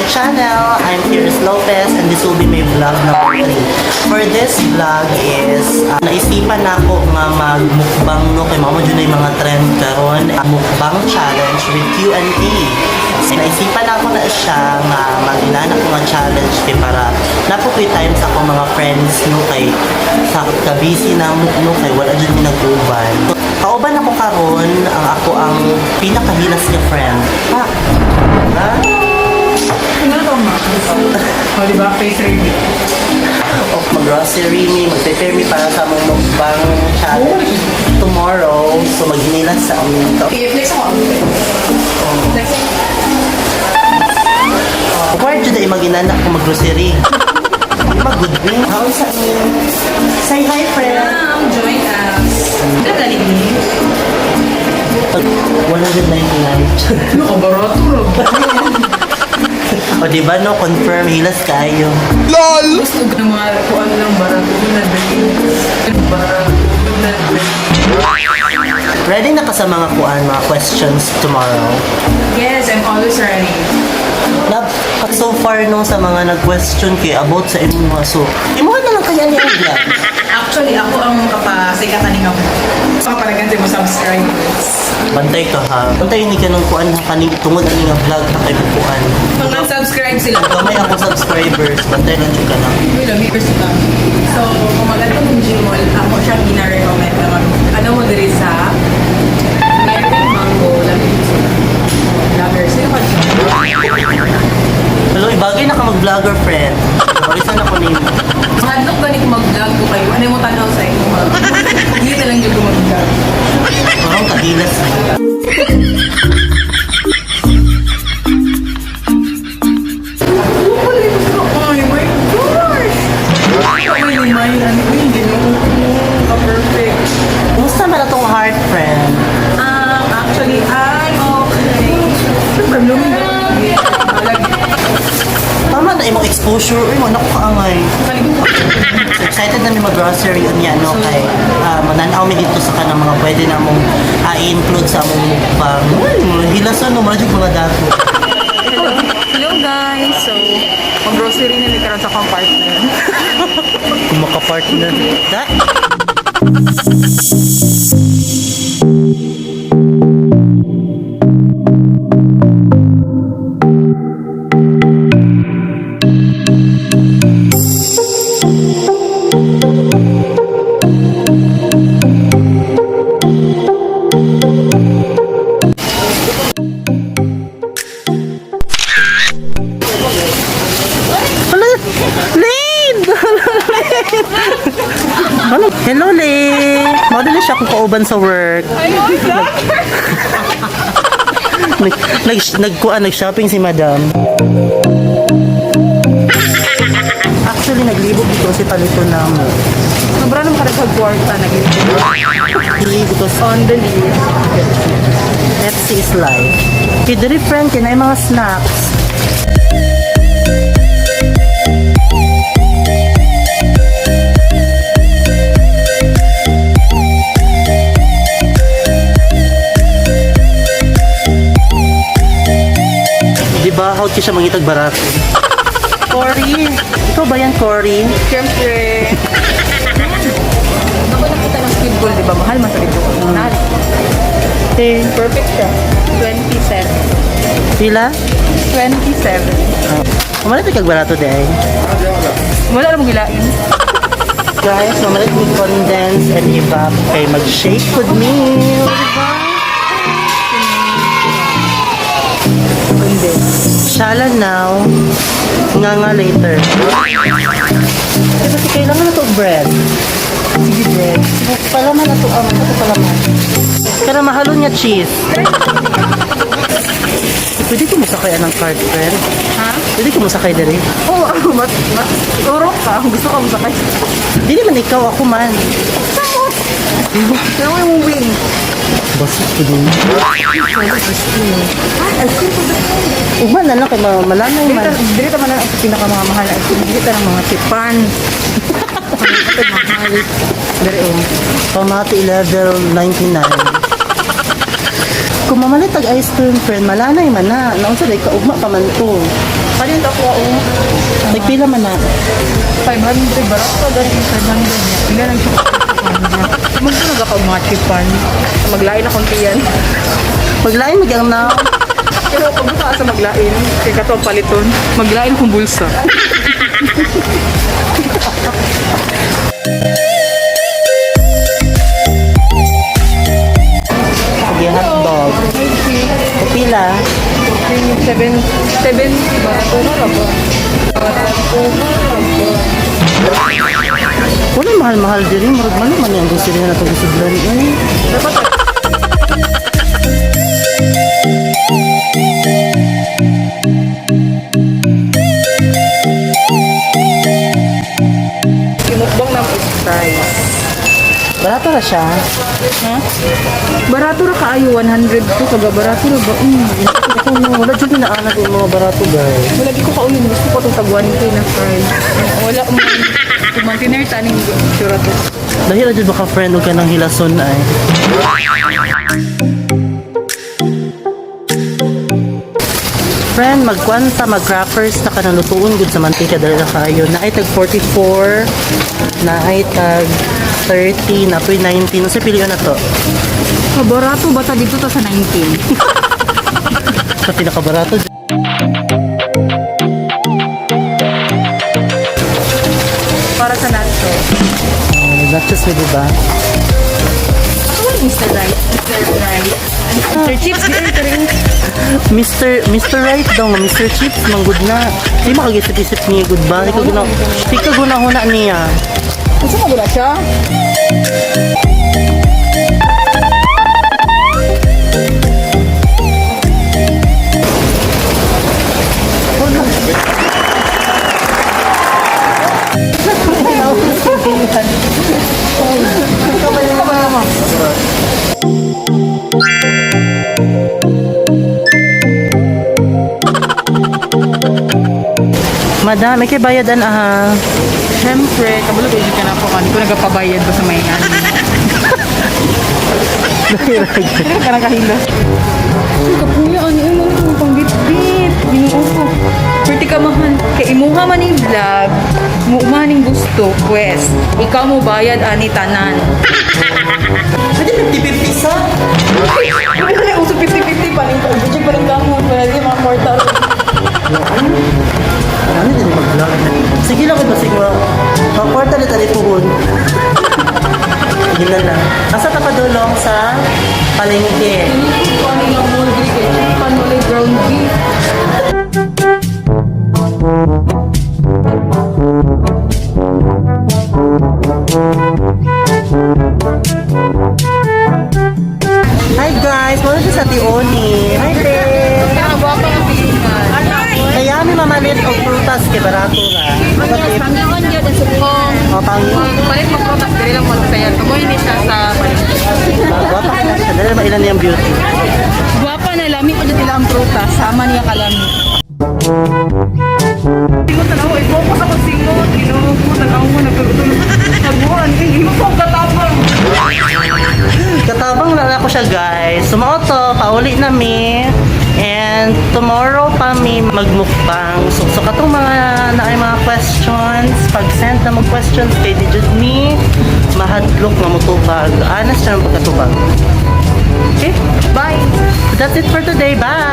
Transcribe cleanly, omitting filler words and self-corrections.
channel. I'm Cyrus Lopez and this will be my vlog number 3. For this vlog is, naisipan na ako nga magmukbang, no, kay mao jud na yung mga trend karon, mukbang challenge with Q&A. So, naisipan na ako na siya nga mag-inana ko nga challenge kay para naa po ko'y time sa akong mga friends, no, kay sa ka-busy na mo, no, kay wala jud mi nag-uban. So, kauban ako karon ang ako ang pinakahilas nga friend. Ha? Ha? Ano to, ma? O, di ba? Face reveal. O mag-grocery mi, mag-prepare mi para sa among mukbang challenge tomorrow. So maghinilas sa amin to. I-flex ako. Flex. Required jud ay mag-inana ko mag-grocery. Di ba good me? How sa amin? Say hi, friend. Join us. Ano galing ni? 199. Ano ka, barato ro. O di ba, no, confirm hilas kayo. Gusto ko ng mga kung ano lang barato na dali. Barato na dali. Ready na ka sa mga kuan, mga questions tomorrow? Yes, I'm always ready. Love, at so far, no, sa mga nag-question kay about sa imong mga, so imuha na lang kaya ni ang vlog. Actually, ako ang kapasikatan ni nga. Kapalagan mo subscribers. Bantay ka ha. Bantay ni ka ng kuan ha, kaning tungod ani nga vlog ha kay kuan. Mga subscribe sila. Gamay ako subscribers, bantay lang jud ka lang. Uy, lami first ka. So, kung maganda mong Gmall, ako siyang gina-recommend na mag, ano mo diri sa Mary Mango, lami sila. Vlogger. Sino ka siya? Hello, ibagay na ka mag-vlogger, friend. Orisan ako nimo. Mahadlok gani kung mag-vlog ko kayo. Ano mo tanaw sa inyo? Hindi na lang yung mag-vlog. Parang kahilas. Oh my gosh! Ay, may ano ko yung ginoo. Ka-perfect. Kumusta man atong heart, friend? Actually, I'm okay. Siyempre, blooming ba? Tama na imong exposure. Uy, wala ko kaangay. So, excited na mi mag-grocery unya, no, kay mananaw mi dito sa kanang mga pwede na mong i-include sa among mukbang. Uy, hilason no, mga mga dako. Hello guys! So, mag-grocery na mi karon sa akong partner. Kung makapartner. Da? Hala! Lane! Hello, hello, Lane! Model na siya kung kauban sa work. Nag, nag, nagkuan, nag-shopping si madam. Actually, naglibog dito si palito na mo. Sobra naman ka sa kwarta naging Because on the leaf. Pepsi is life. Okay, diri friend, kinay mga snacks. Di ba, how siya mangitag barato? Cory! Ikaw ba yan, Cory? Siyempre. Ako nakita ng squid ball, di ba? Mahal man sa dito. Mahal. Okay. Perfect siya. 27. Pila? 27. Umalit kag barato day. Wala namang gilain. Guys, mamalit ni condense and evap kay mag-shake with me. Shala now, nga nga later. Eh, kasi kailangan na to bread. Sige, bread. Palaman na to, ah, ito palaman. Pero mahalon niya cheese. Pwede ko masakay ng cart, friend? Ha? Pwede ko masakay diri? Oo, oh, mat, mat, urok ka. Gusto ka masakay. Dili man ikaw, ako man. Pero yung wing. Basot ko din. Ay, ice cream po ba? Ugma na lang kay malanay man. Dili ta man ang pinakamamahal na ice cream. Dili ta ng mga tipan. Ito mahal. Dili oh. Pamati level 99. Kung mamalit tag ice cream, friend, malanay man na. Naunsa day kaugma pa man to. Palit ako oh. Nagpila man na. 500 barato gani 500 niya. Pila lang siya. Magsunod ako mga chipan. Maglain akong tiyan. Paglain magyang na. Pero pag buka sa maglain, kay kato ang paliton, maglain akong bulsa. Sige, hotdog. Pila. 7, 7, barato na ba? Barato na ba? Wala mahal-mahal diri, murag man man ang grocery na itong sudlan. Eh. Imukbang na is fries. Barato ra siya. Barato ra kaayo, 100 to, kaga barato ra ba? Ako no, wala jud naanak yung mga barato, guys. Wala gi ko kauyon, gusto ko itong tag 1K na fries. Wala mo. Kumantiner taning sure to. Dahil ra jud baka friend og kanang hilason ay. Friend, magkwanta, mag-crackers na ka ng lutuon gud sa mantika dahil na kayo. Naay tag 44, naay tag 30, na 19. Unsa pilion na to? Barato ba ta dito ta sa 19? Sa pinakabarato. Para sa nacho. Nachos mo, diba? Ano Mr. Right? Mr. Right. Mr. Chips, Mr. Right daw nga, Mr. Chips, manggod na. Di makagisip-isip niya, good ba? Di ka guna, di ka gunahuna niya. Gusto mo ba siya? Madam, kay bayadan aha. Siyempre, kabalo ko ka na po kan. Ko nagapabayad ba sa may ano. Hindi ka nakahila. Kapuya, ano yung mga pang bitbit. Ginoo ko. Pwede ka mahan. Kay imuha man yung vlog, muuma ning gusto, pues, ikaw mo bayad ani tanan. Pwede 50-50 sa? Wala na uso 50-50 pa rin. Pag pa rin kamot. Wala din mga kwarta. Ano din mag-vlog? Sige lang ba siguro. Pakwarta na tali puhon. Yun na lang. Asa ka padulong sa palengke? Ano yung mall kay Chipan, wala ground beef. Hi guys, muna siya sa Tioni. Hi babe. Kaya mi mamalit og prutas kay barato ra. Bakit? Panginoon yun ang sukong. O pangyo. Palit mo prutas, dili lang mo sayan. Kamoy ni siya sa Gwapa na siya. Dali ba ilan niyang beauty? Guwapa na lami pa dyan ang prutas. Sama niya kalami. Singot tanaw, i-focus ako singot. Ginoo ko tanaw mo nagtulog. Taguan, kay imo ko katabang. Katabang na ako siya guys. Sumao to, pauli na mi. And tomorrow pa mi magmukbang. So katong mga naay mga questions, pag-send na mag questions kay di jud mi mahadlok nga motubag. Anas siya ng pagkatubag. Okay? Bye. That's it for today. Bye!